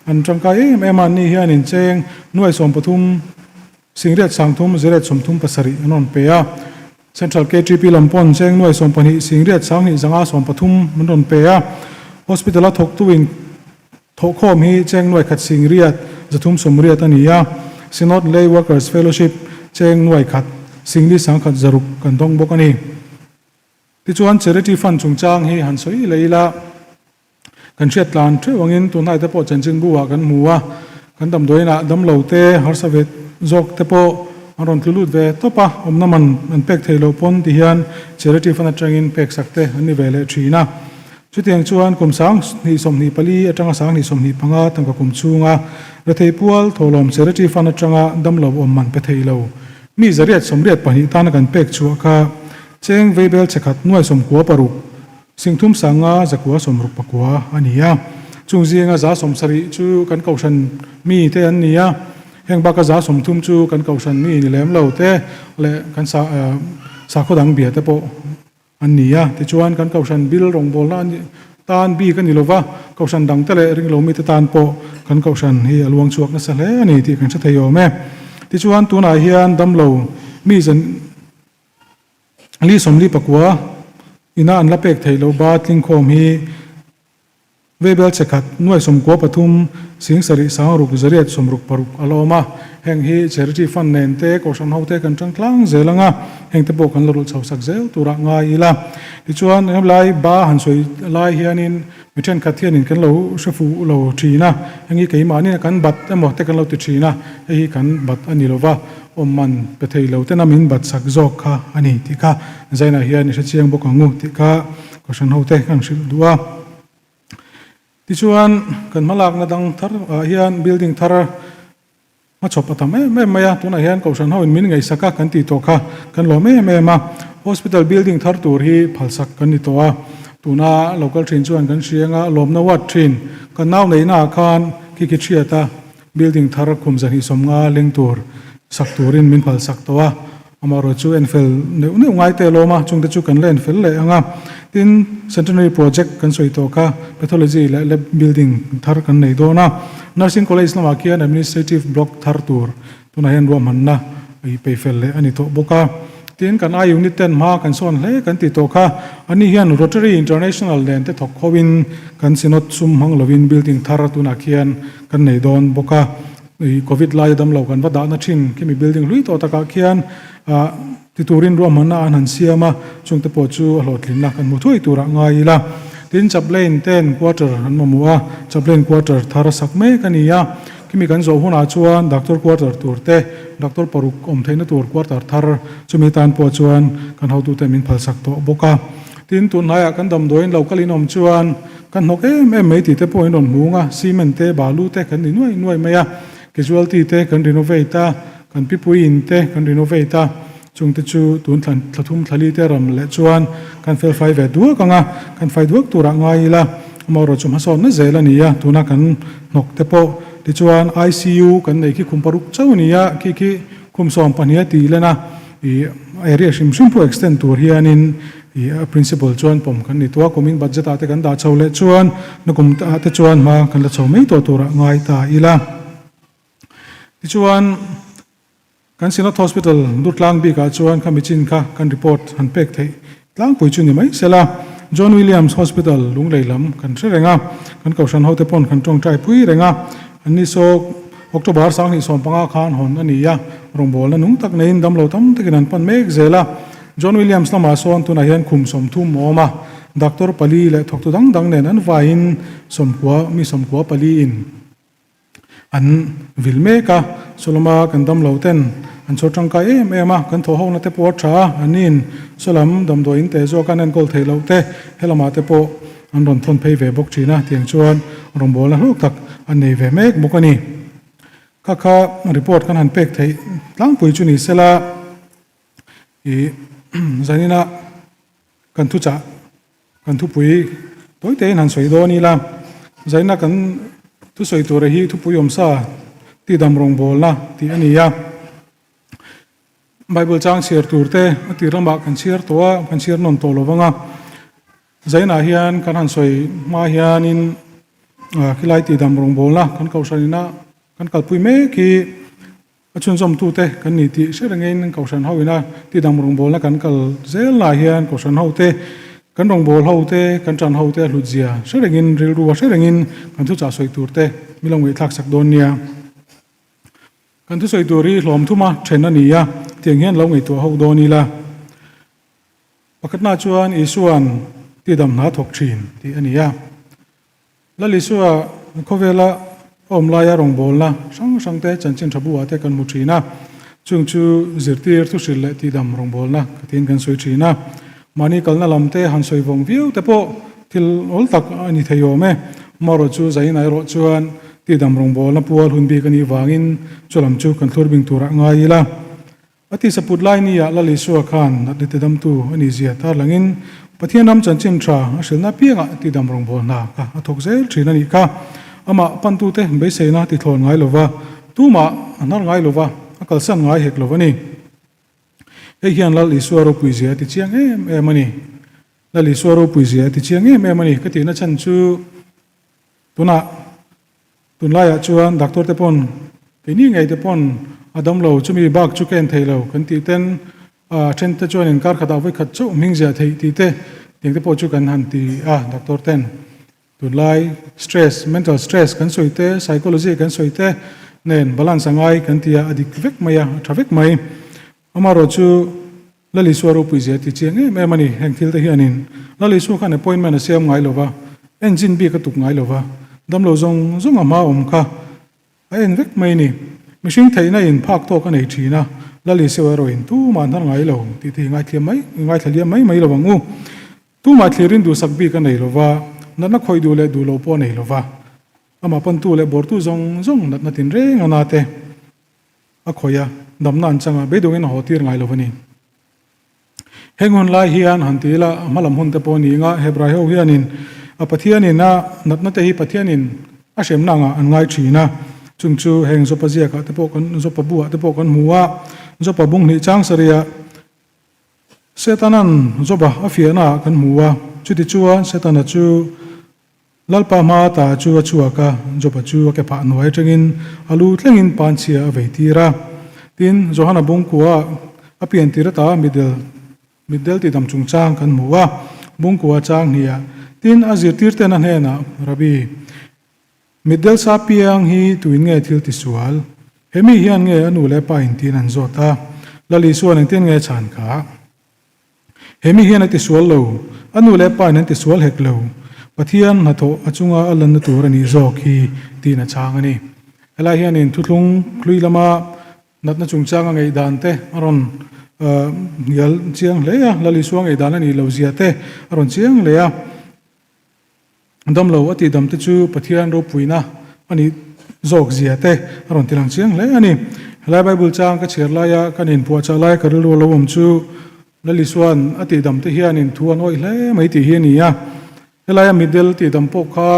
an tangkai em em a, anni hian incheng nuai 13 singriat sangthum ziriat 37 an rawn pe a, Central KTP lam pawn cheng nuai 12 singriat sanghnih zanga 13 an rawn pe a, Hospital a thawktu in Thawhkhawm hi cheng nuai khat singriat 380 a ni a, Synod Lay Workers Fellowship cheng nuai khat singli sangkhat zaruk kan dawng bawk a ni. Tichuan Charity Fund chungchang hi han sawi leh ila, kan hriat tlan theuh angin tunhnai te pawh chanchinbu ah kan hmu a, kan damdawiinah damlo te harsa ve zawk te pawh an rawn tlu lut ve tawp a, awmna man an pek theih loh pawn ti hian Charity Fund atangin pek sak te an ni ve leh thin a. Chutiang chuan kum 2024 atanga 2025 tangka kum chhunga rethei pual thawhlawm Charity Fund atanga damlo awm man pe thei lo mi 182 tana kan pek chhuah kha cheng veibel chhekhat nuai 96 singthum sanga zakua 69 a ni a. Chung zinga 70 chu kan kohhran mi te an ni a, heng baka 30 chu kan kohhran mi ni lem lo te leh kan sakhaw dang bia te pawh an ni a. Tichuan kan kohhran bil rawngbawlna a tan bik a ni lova, kohhran dangte leh ringlo mite tan pawh kan kohhran hi a luang chhuak nasa hle a ni tih kan hre thei awm e. Tichuan tunah hian damlo mi zan li 49 ina an la pek theih loh ba tlingkhawm hi Veibel chhekhat nuai 93 sing sarih sangruk zariat 66 a la awm a, heng hi Charity Fund nen te Kohhran ho te kan tang tlang zel ang a, heng te pawh kan la rulh chho sak zel turah ngai ila. Tichuan helai ba han sawi lai hianin mi thenkhat hianin kan lo hre fuh lo thin a, heng hi keimahni kan bat emaw te kan lo ti thin a, hei hi kan bat a ni lova, awm man pe thei lo tena min bat sak zawk kha a ni tih kha Zainah hian i hrechiang bawk ang u tih kha Kohhran ho te kan hrilh duh a. Tichuan kan hmalakna dang thar ah hian building thar hmachhawp a tam em em mai a, tunah hian Kohhran ho in min ngaihsak a kan tih tawh kha kan lawm em em a. Hospital building thar tur hi phalsak kan ni tawh a, tuna local thin chuan kan hriang a, lawmna ward thin kan nau neihna ah khan khi khi thiat a, building thar khum 250 leng tur sak turin min phalsak tawh a. Amaherawhchu chu enfel neuh neuh ngai te alawm a, chungte chu kan la enfel leh ang a. Tin, Centenary Project kan sawi tawh kha Pathology leh Lab Building thar kan nei dawn a. Nursing College lamah khian Administrative Block thar tur tunah hian ruahmanna i peifel leh a ni tawh bawk a. Tin, kan I Unit ten hma kan sawn hle kan ti tawh kha, ani hian Rotary International nen te thawk kho in kan Synod sum hmang lovin building thar tunah khian kan nei dawn bawk a. I Covid laia damlo kan va dahna thin khimi building hlui tawh takah khian ti turin ruahmanna an han siam a, chungte pawh chu a hlawhtlinna kan hmu thuai turah ngai ila. Tin, Chaplain ten quarter an mamawh a, Chaplain quarter thar a sak mek a ni a, khimi kan zawh hunah chuan doctor quarter tur te, doctor paruk awm theihna tur quarter thar chumi tan pawh chuan kan hotute min phalsak tawh bawk a. Tin, tunhnaiah kan damdawiin lo kal inawm chuan kan hnawk em em mai tih te pawh in rawn hmung a, cement te, balu te kan ni nuai nuai mai a, casualty te kan renovate a, kan pipui in te kan renovate a, chung te chu tun thla thum thlali te ram leh chuan kan fel fai ve duak ang a, kan fai duak turah ngai ila, amaherawhchu chu hmasawnna zel a ni a, tuna kan hnawk te pawh tichuan ICU kan nei khi khum paruk chauh a ni a, khi khi. Khum 12 a tih len a, ih area hrim hrim pawh extend tur hianin ih a principal chuan pawm kan ni tawh a, kumin budget ah te kan dah chho leh chuan nakum ah te chuan hma kan la chho mai tawh turah ngai ta ila. Tichuan kan Synod Hospital Durtlang bikah chuan khami chin kha kan report han pek theih tlangpui chu ni mai sela. John Williams Hospital Lunglei lam kan hre reng a, kan kohhran hote pawn kan tawngtai pui reng a. Anni saw October 2015 khan hawn a ni a, rawngbawlna nung tak neiin damlo tam takin an pan mek zel a. John Williams lamah sawn tunah hian khum 30 a awm a, doctor pali leh thawktu dang dang nen an vaiin sawmkua mi 94 in An vil mek a, Soloma kan damlo ten an chhawr tangkai em em a, kan thawh hona te pawh a tha a, an in Solam damdawi in teh zawk an enkawl theih loh te helamah te pawh an rawn thawn phei ve bawk thin a, tiang chuan rawngbawlna hlawk tak an nei ve mek bawk a ni. Kha kha report kan han pek theih tlangpui chu ni sela ih zanina kan thuchah Kan thupui tawi tein han sawi dawn ila, zaina kan thusawi tura hi thupui awmsa tidam rawngbawlna tih a ni a. Bible chang chhiar tur te a tir lamah kan chhiar tawh a, kan chhiar nawn tawh lo vang a. Zainah hian kan han sawi hma hianin khilai tidam rawngbawlna kan kohhran ina kan kalpui mek hi A chhunzawmtute kan ni tih hre rengin Kohhran ho ina tidang rawngbawlna kan kal zel lah hian Kohhran hote, kan rawngbâwl hote, kan ṭan hote a hlutzia hre rengin rilru a hre rengin kan thuchah sawi turte mi lo ngaihthlak sak dawn nia. Kan thusawi tur hi hlawm thuma ṭhen a ni a, tiang hian lo ngaihtuah ho dawn ila. Pakhatna chuan Isua'n tidam hna thawk ṭhin tih a ni a. Lal Isua khawvela a awm laia rawngbawlna hrang hrang te chanchin tha buah te kan hmu thin a, chung chu zirtir thuhrilh leh tihdam rawngbawlna ka tiin kan sawi thin a. Mahni kalna lam te han sawi vawng viau te pawh thil awl tak a ni thei awm e. Amaherawh chu zain erawh chuan tihdam rawngbawlna pual hun bik a nih vangin chu lam chu kan thlur bing turah ngai ila. A tisa put lai nia Lal Isua khan natna tidamtu a nih zia tarlangin Pathian ram chanchin tha a hrilhna apiangah tidam rawngbâwl hna kha a thawk zel thin a nih kha. Amah pantute beiseina tithlawn ngai lova, tumah a hnar ngai lova, a kalsan ngai hek lo a ni. Hei hian Lal Isua ropui zia a ti chiang em em a ni. Lal Isua ropui zia a ti chiang em em a ni ka tihna chhan chu tunah Tunlaiah chuan doctor te pawn keini ngei te pawn a dam lo, chumi bak chu ka en thei lo kan tih ten a then te chuan inkar khatah vawikhat chauh hming ziah theih tih te tiang te pawh chu kan han ti a doctor ten. Tunlai stress, mental stress kan sawi te, psychology kan sawi te nen balance a ngai kan ti a, a dik vek mai a, a tha vek mai. Amaherawh chu Lal Isua ropui zia ti chiang em em a ni. Heng thil te hianin Lal Isua khan appointment a siam ngai lova, engine bik a tuk ngai lova, damlo zawng zawng a hma awm kha a en vek mai a ni. Mihring theihna in phak tawk a nei thin a, Lal Isua erawh in tumah an hnar ngai lo tih te hi ngaithiam mai, ngaithla liam mai mai lo ang u. Tumah thlirin duhsak bik a nei lova, natna khawih duh leh duh lo pawh a nei lova, amah pantu leh bawrtu zawng zawng natna tinreng a na te, A khawih a, damna an changa beidawngin a haw tir ngai lo a ni. Heng hun lai hian han ti ila, a hmalam hun te pawh a ni anga Hebrai ho hianin a Pathianin a natna te hi Pathianin a hremna angah an ngai thin a, chung chu heng Jopa ziakah te pawh kan Jopa buah te pawh kan hmu a, Jopa bung hnih chang sarihah Setanan Joba a fiahna ah kan hmu a, chutichuan Setana chu Lalpa hma ta chu a chhuak a, Joba chu a ke phah hnuai atangin a lu thlengin panchhia a vei tir a. Tin, Johana bungkua a pian tir ata mitdel mitdel tidam chungchang kan hmu a, bungkua chang hniah. Tin, a zirtirten a hnenah, Rabbi, mitdel sa piang hi tuin nge thil tisual? He mi hian nge a nu leh pa in tiin an zawt a. Lal Isuan engtin nge chhan kha? He mi hian a ti sual lo, a nu leh pa in an ti sual hek lo. Pathian hnathawh a chunga a lanna tur a nih zawk hi tiin a chhang a ni. Helai hianin thuthlung hlui lama natna chungchanga ngaihdan te a rawn hnial chiang hle a, Lal Isua ngaihdan a nih loh zia te a rawn chiang hle a. Damlo a tihdam te chu Pathian ropuina a nih zawk zia te a rawn tilang chiang hle a ni. Helai Bible chang ka chhiar laia kan inpuahchah lai ka rilru lo awm chu Lal Isua'n a tihdam te hianin thu an awih hle mai tih hi a ni a. Helaia mitdel tihdam pawh kha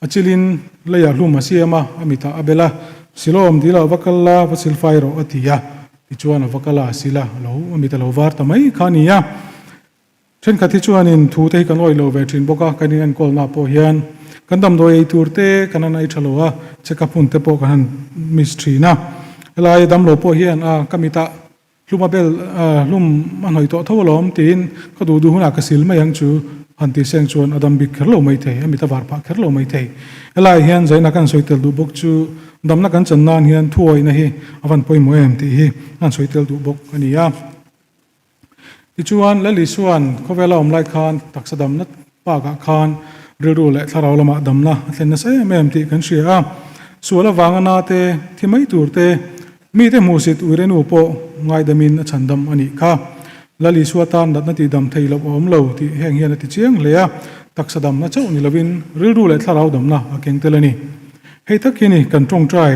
a chilin leiah hlum a siam a, a mitah a bel a. Siloam dil ah va kal la, va silfai rawh a ti a. Tichuan a va kal a, a sil a, a lo a mit a lo var ta mai kha a ni a. Thenkhat hi chuanin thu te hi kan awih lo ve thin bawk a, kan in enkawlna pawh hian kan damdawi ei tur te kan han ei tha lo a, check up hun te pawh kan han miss thin a. Helai damlo pawh hian a ka mitah hlum a bel hlum a hnawih tawh tho alawm tiin ka duh duh hunah ka sil mai ang chu han tih seng chuan a dam bik kher lo mai thei, a mit a var phah kher lo mai thei. Helai hian zaina kan sawi tel duh bawk chu damna kan chan nan hian thuawihna hi a van pawimawh em tih hi an sawi tel duh bawk a ni a. Tichuan, Lal Isua'n khawvela awm lai khan taksa damna bakah khan rilru leh thlarau lamah damna a thlen nasa em em tih kan hria a. Sual avanga na te, thi mai tur te, mite hmuhsit uirenu pawh ngaidamin a chhandam a nih kha. Lal Isua tan natna tihdam thei loh a awm lo tih heng hian a ti chiang hle a, taksa damna chauh ni lovin rilru leh thlarau damna a keng tel a ni. Hei tak hi ni kan tawngtai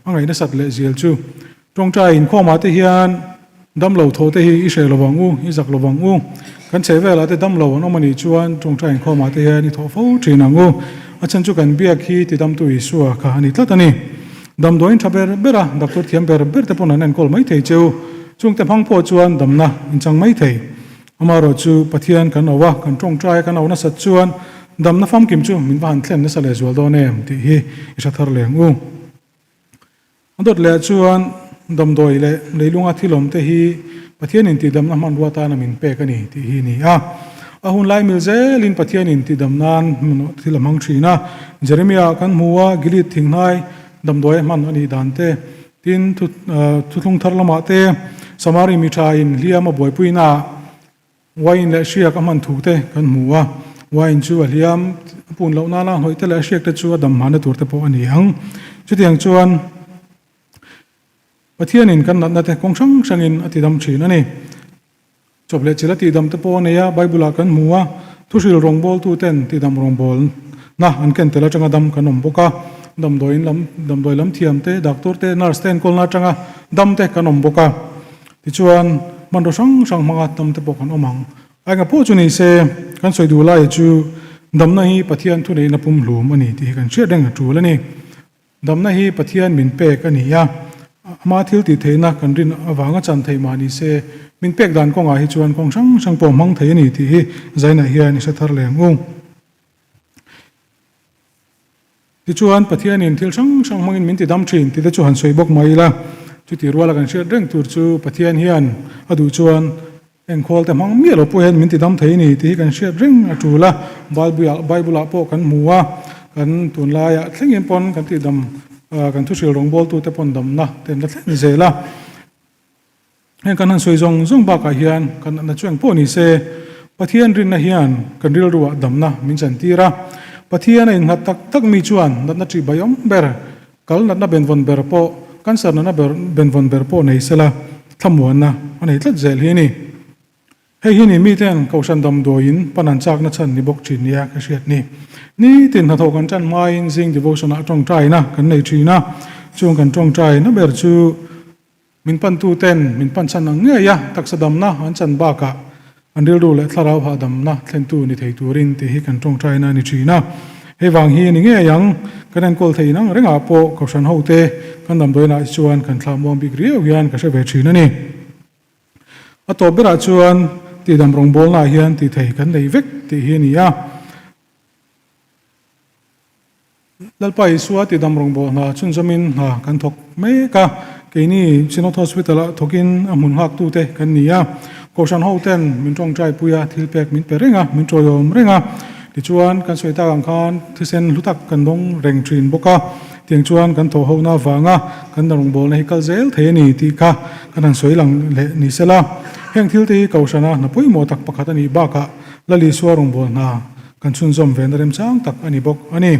a ngaih nasat leh zial chu. Tawngtai inkhawmah te hian damlo thaw te hi i hreh lo vang u, i zak lo vang u. Kan chheh velah te damlo an awm a nih chuan tawngtai inkhawmah te hian i thawh fo thin ang u. A chhan chu kan biak hi tidamtu Isua kha a ni tlat a ni. Damdawiin tha ber ber a, doctor thiam ber ber te pawn an enkawl mai thei cheu. Chungte hmang pawh chuan damna in chang mai thei. Amaherawh chu Pathian kan auh a, kan tawngtai a kan auh nasat chuan damna famkim chu min va han thlen nasa lehzual dawn em tih hi i hre thar leng u. A dawt leh chuan damdawi leh leilunga thilawm te hi Pathianin tihdamna hmanrua tana min pek a ni tih hi a ni a. A hun lai mil zelin Pathianin tihdam nan thil a hmang thin a. Jeremiah kan hmu a, Gilead thinghnai damdawi a hman a nih dan te, tin thuthlung thar lamah te Samari mi tha in hliam a buaipuinaah Wine leh hriak a hman thu te kan hmu a, wine chu a hliam a pun loh nana hnawih te leh hriak te chu a dam hmana tur te pawh a ni ang. Chutiang chuan Pathianin kan natna te kawng hrang hrangin a tidam thin a ni. Chawp leh chil a tihdam te pawh a nei a, Bible ah kan hmu a, thuhril rawngbawltu ten tidam rawngbawlna an ken tel atanga dam kan awm bawk a, damdawiin lam damdawi lam thiam te, doctor te, nurse te enkawlna atanga dam te kan awm bawk a. Tichuan, hmanraw hrang hrang hmanga tam te pawh kan awm ang. A enga pawh chu ni se, kan sawi duh lai chu damna hi Pathian thuneihna pumhlum a ni tih hi kan hriat reng a tul a ni. Damna hi Pathian min pek a ni a, ama thil tih theihna kan rin avanga chan theih mah ni se, min pek dan kawngah hi chuan kawng hrang hrang pawh hmang thei a ni tih hi Zainah hian i hre thar leh ang u. Tichuan, Pathianin thil hrang hrang hmangin min ti dam thin tih te chu han sawi bawk mai ila. Chuti ruala kan hriat reng tur chu Pathian hian a duh chuan engkhawl te hmang miah lo pawh hian min ti dam thei a ni tih hi kan hriat reng a tul a. Bible-ah pawh kan hmu a, kan tunlaiah thlengin pawn kan tihdam kan thuhril rawngbawltute pawn damna te an la thlen zel a. Heng kan han sawi zawng zawng bakah hian kan natna chu engpawh ni se, Pathian rinna hian kan rilruah damna min chantir a. Pathian a innghat tak tak mi chuan natna ṭih baiawm ber, kal natna benvawn ber pawh, cancer natna ber benvawn ber pawh nei sela thlamuanna a nei tlat zel hi a ni. Hei hi ni miten Kohhran damdawiin pan an chakna chhan ni bawk ṭhin nia ka hriat ni. Nitin hnathawh kan ṭan hmain zing devotion-ah ṭawngṭaina kan nei ṭhin a, chung kan ṭawngṭaina ber chu, Min pantuten min pan chhan ang ngei a, taksa damna an chan bakah an rilru leh thlarau hahdamna thlentu ni thei turin tih hi kan tawngtaina a ni thin a. Hei vang hi a ni ngei ang, kan enkawl thei inang rengah pawh Kohhran hote kan damdawiinah hi chuan kan thlah muang bik riau hian ka hre ve thin a ni. A tawp berah chuan tihdam rawngbawlnaah hian tih thei kan nei vek tih hi a ni a. Lalpa Isua tidam rawngbawh hna chhunzawmin hna kan thawk mek a, keini Synod Hospital-ah thawkin a hmun nghaktute kan ni a. Kohhran hoten min tawngtaipui a, thil pek min pe reng a, min tawiawm reng a. Tichuan, kan sawi tak ang khan thisen hlu tak kan dawng reng thin bawk a, tiang chuan kan thawh hona avanga kan rawngbawlna hi kal zel thei a ni tih kha kan han sawi lang leh ni sela. Heng thilte hi Kohhrana hna pawimawh tak pakhat a nih bakah Lal Isua rawngbâwl hna Kan chhunzawm ve na remchang tak a ni bawk a ni.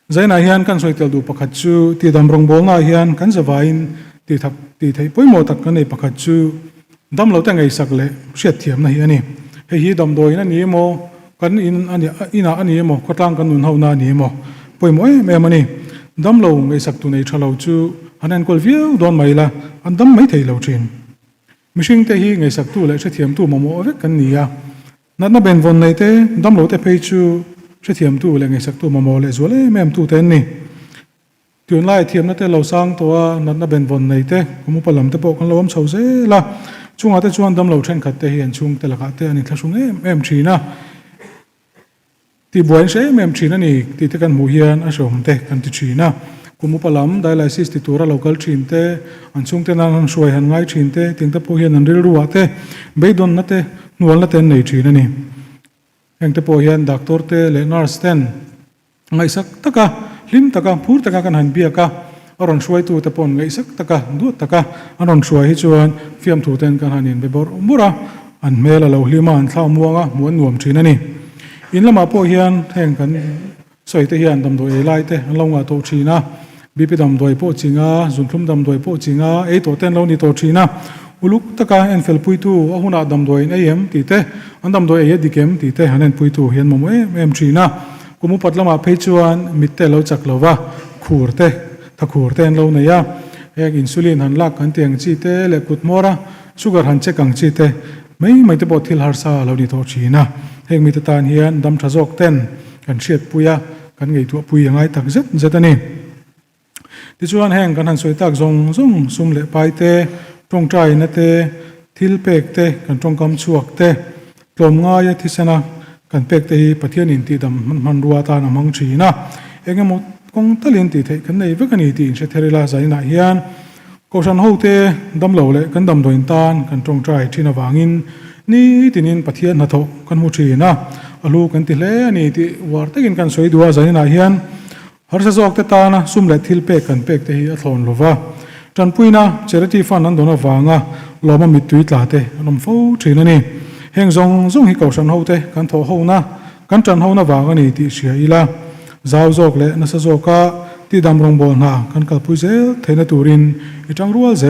Zainah hian kan sawi tel duh pakhat chu tihdam rawngbawlnaah hian kan zavaiin tihthak tih theih pawimawh tak kan nei pakhat chu damlote ngaihsak leh hriatthiamna hi a ni. Hei hi damdawiin a ni emaw, kan in a ni inah a ni emaw, khawtlang kan nun hona a ni emaw pawimawh em em a ni. Damlo ngaihsak tu nei tha lo chu han enkawl viau dawn mai la, an dam mai thei lo thin. Mihringte hi ngaihsaktu leh hrethiamtu mamawh vek kan ni a. Natna benvawn nei te, damlo te phei chu hrethiamtu leh ngaihsaktu mamawh leh zual em em tute an ni. Tunlai thiamna te lo sang tawh a, natna benvawn nei te, kum upa lam te pawh kan lo awm chho zel a. Chungah te chuan damlo thenkhat te hi an chhungte lakah te an inthlahrung em em thin a. Tihbuai an hre em em thin a ni tih te kan hmuh hian a hrehawm te kan ti thin a. Kum upa lam dialysis ti tura lo kal thin te, an chhungte nan han hruai han ngai thin te, ting te pawh hian an rilruah te beidawnna te, hnualna te an nei thin a ni. Heng te pawh hian doctor te leh nurse ten ngaihsak taka, hlim taka, phur taka kan han biak a, a rawn hruaitu te paw'n ngaihsak taka, duat taka an rawn hruai hi chuan fiamthu ten kan han inbe bawrh bawrh a, an hmel a lo hlim a, an thla muang a, hmuh an nuam thin a ni. In lamah pawh hian heng kan sawi te hian damdawi ei lai te an lo ngah tawh thin a, BP damdawi pawh ching a, zunthlum damdawi pawh ching a, ei tawh te an lo ni tawh thin a, uluk taka enfelpuitu a hunah damdawi an ei em tih te, an damdawi ei a dik em tih te han enpuitu hi an mamawh em em thin a. Kum upat lamah phei chuan mit te a lo chak lo va, khur te, tha khur te an lo nei a, heng insulin han lak kan tih ang chi te leh kut hmawr a, sugar han check ang chi te mai mai te pawh thil harsa a lo ni tawh thin a. Heng mite tan hian dam tha zawk ten kan hriatpui a, kan ngaihtuahpui a ngai tak zet zet a ni. Tichuan heng kan han sawi tak zawng zawng sum leh pai te, tawngtaina te, thil pek te, kan tawngkam chhuak te, tlawmngaia thisena kan pek te hi Pathianin tihdam hmanrua atan a hmang thin a. Eng emaw kawng talin tih theih kan nei vek a ni tih inhre ther ila zaninah hian Kohhran hote damlo leh kan damdawiin tan kan tawngtai thin avangin nitinin Pathian hnathawh kan hmu thin a, a hlu kan ti hle a ni tih uar takin kan sawi duh a zaninah hian Harsa zawkte tana sum leh thil pek kan pek te hi a thlawn lo va, tanpuina charity fund an dawn avanga lawma mittui tla te an awm fo thin a ni. Heng zawng zawng hi kohhran hote kan thawh hona, kan tan hona vang a ni tih hria ila, zau zawk leh nasa zawka tihdam rawngbâwl hna kan kalpui zel theihna turin i tangrual zel.